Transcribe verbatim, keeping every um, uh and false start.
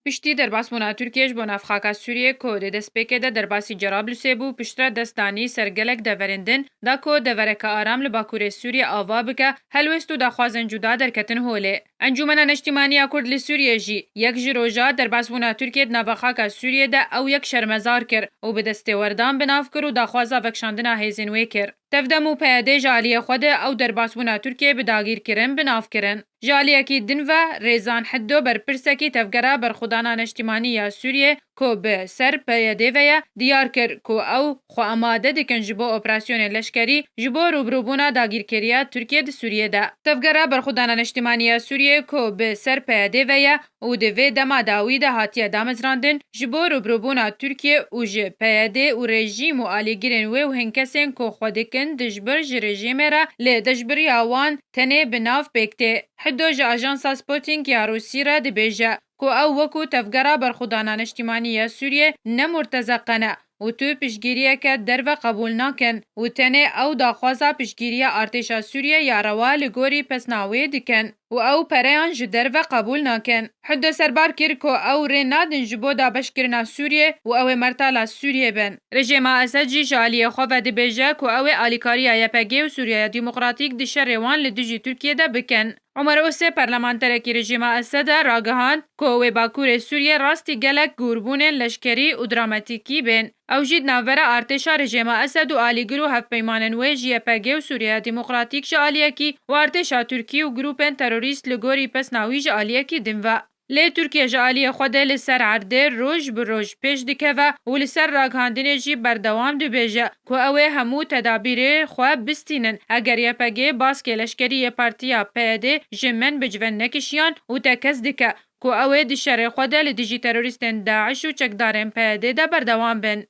Piştî derbasbûna Tirkiyê ji bo navxaka Sûriyê ku di destpêkê de derbasî Cerablusê bû, piştre dest danî ser gelek deverên din da ku devereke aram li Bakurê Sûriyê ava bike, helwest û daxwazên cuda derketin holê. Encûmena Neştîmaniya Kurd li Sûriyê jî yek ji roja derbasbûna Tirkiyê di nava xaka Sûriyê de ew yek şermezar kir û bi destêwerdan bi nav kir û daxwaza vekişandina hêzên wê kir. Tevdem û P Y D ji aliyê xwe de ew derbasbûna Tirkiyê bi dagîrkirin bi nav kirin. Ji aliyekî din ve Rêzan Hiddo, berpirsekî Tevgera Berxwedana Neştîmanî ya Sûriyê ku bi ser P Y D ve ye, diyar kir ku ew xwe amade dikin ji bo operasyonên leşkerî ji bo rûbirûbûna dagîrkeriya Tirkiyê di Sûriyê de. Tevgera Berxwedana Neştîmanî ya Sûriyê ku bi ser P Y D ve ye û di vê dema dawî de hatiye damezrandin, ji bo rûbirûbûna Tirkiyê û ji P Y D û rejîm û alîgirên wê û hin kesên ku xwe dikin dijbir ji rejîmê re, lê dijbiriya wan tenê bi nav pêk tê. Hiddo ji ajansa Sputnik ya Rûsî re dibêje ku ew wekû Tevgera Berxwedana Neştîmanî ya Sûriyê ne murtezeqe ne û tu piştgiriyeke derve qebûl nakin û tenê ew daxwaza piştgiriya artêşa Sûriyê ya rewa li gorî pesna wê dikin û ew pereyan ji derve qebûl nakin. Hiddo serbar kir ku ew rê nadin ji bo dabeşkirina Sûriyê û ew ê mertala Sûriyê bin. Rejîma Esed jî ji aliyê xwe ve dibêje ku ew ê alîkariya Y P G û Sûriyeya Demokratîk di şerê wan li dijî Tirkiyê de bikin. Omer Ose, parlamenterekî rejîma Esed e, ragihand ku wê Bakurê Sûriyê rastî gelek gûrbûnên leşkerî û dramatîkî bên. Ew jî di navbera artêşa rejîma Esed û alîgir û hevpeymanên wê ji Y P G û Sûriyeya Demokratîk ji aliyekî û artêşa Tirkî û grûpên terorîst li gorî pesna wî ji aliyekî din ve. Lê Tirkiye ji aliyê xwe de li ser erdê roj bi roj pêş dikeve û li ser ragihandinê jî berdewam dibêje ku ew ê hemû tedabîrê xwe bistînin. Eger Y P G baskê leşkerî yê partiya P Y D ji min bi civin nekişiyan û tekez dike ku ew ê di şerê xwe de li dijî terorîstên DAIŞ û çekdarên P Y D de berdewam bin.